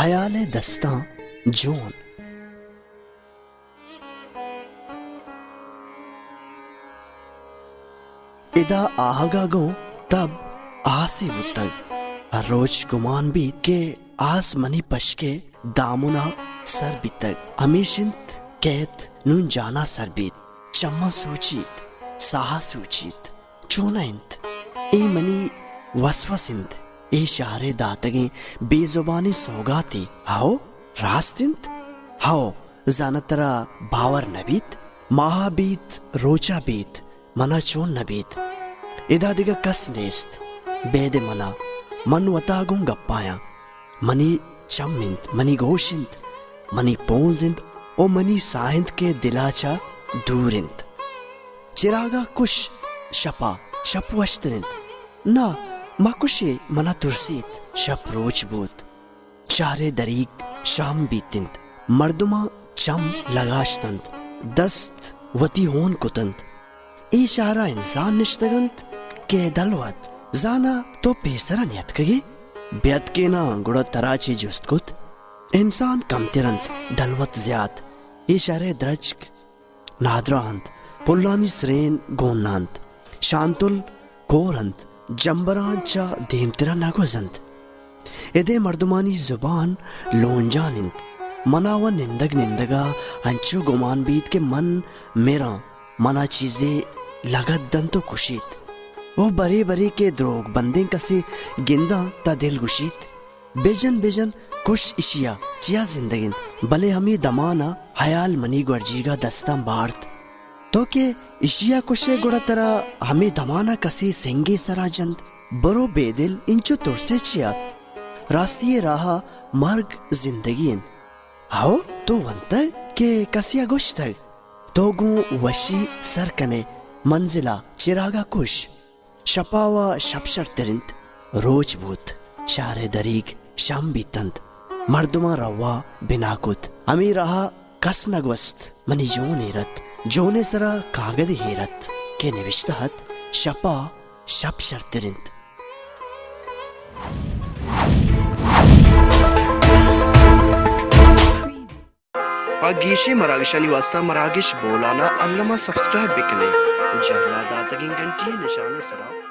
ہیال ءِ دستاں جون۔ ادا آہگ ءَ گوں تب آسے بوتگ۔ ہر روچ گمان بیت کہ آس منی پشک ءِ دامن ءَ سر بیتگ۔ ہمیش انت کیت نوں جان ءَ سر بیت۔ چماں سوچیت، ساہ ءَ سوچیت۔ چون انت؟ اے منی وسوس انت۔ اے شہر ءِ داتگیں بے زبانیں سوگاتے۔ ہئو، راست انت۔ ہئو، زاناں ترا باور نہ بیت؟ ماہ ءَ بیت، روچ ءَ بیت، من ءَ چون نہ بیت؟ ادا دگہ کس نیست۔ بید ءَ من ءَ، من وت ءَ گوں گپایاں۔ منی چم انت، منی گوش انت، منی پونز انت ءُ منی ساہ انت کہ دل ءَ چہ دور انت۔ چراگ ءَ کش شپ ءَ، شپ وشتر انت۔ نہ، مہ کش ئے، من ءَ ترسیت، شپ روچ بوت۔ شہر ءِ دریگ شام بیت انت۔ مردماں چم لگاشت انت، دست وتی ہون کت انت۔ اے شہر ءَ انسان نشتگ انت کہ دلوت؟ زاناں تو پیسر ءَ نیتکگ ئے؟ بیاتکیناں گڑا ترا چے جست کت؟ انسان کمتر انت، دلوت زیات۔ اے شہر ءِ درچک نادراہ انت، پلانی سرین گون نہ انت، شانتل کور انت، جمبراں چہ دیمتر ءَ نہ گوز انت۔ اد ءِ مردمانی زبان لونجان انت۔ من ءَ وَ نندگ نندگ ءَ انچو گمان بیت کہ من مراں، من ءَ چیزے لگت دنت ءُ کشیت۔ ءُ برے برے کہ دروگ بندیں کسے گنداں تہ دل گوشیت، بجن بجن، کش ایشی ءَ، چیا زندگ انت؟ بلے ہمے دمان ءَ ہیال منی گورجیگ ءَ دستاں بارت۔ تو کہ ایشی ءَ کش ئے گڑا ترا ہمے دمان ءَ کسے سنگے سر ءَ جنت۔ برو بے دل، انچو ترس ئے چیا؟ راستی ءِ راہ ءَ مرگ زندگی انت۔ ہئو، تو ونتگ کہ کسے ءَ گوشتگ، تو گوں وشی سر کن ئے منزل ءَ، چراگ ءَ کش۔ شپ ءَ وَ شپ شرتر انت، روچ بوت، شہر ءِ دریگ شام بیت انت، مردماں روا بنا کت۔ ہمے راہ ءَ کس نہ گوست، منی جون ایر ات، جون ءِ سرا کاگدے ایر ات کہ نبشتہ ات، شپ ءَ شپ شرتر انت۔ پہ گیشیں مراگشانی واستہ مراگش بولان ءَ الم ءَ سبسکرائب بہ کن ئے ءُ جہلا داتگیں گھنٹی ءِ نشان ءِ سرا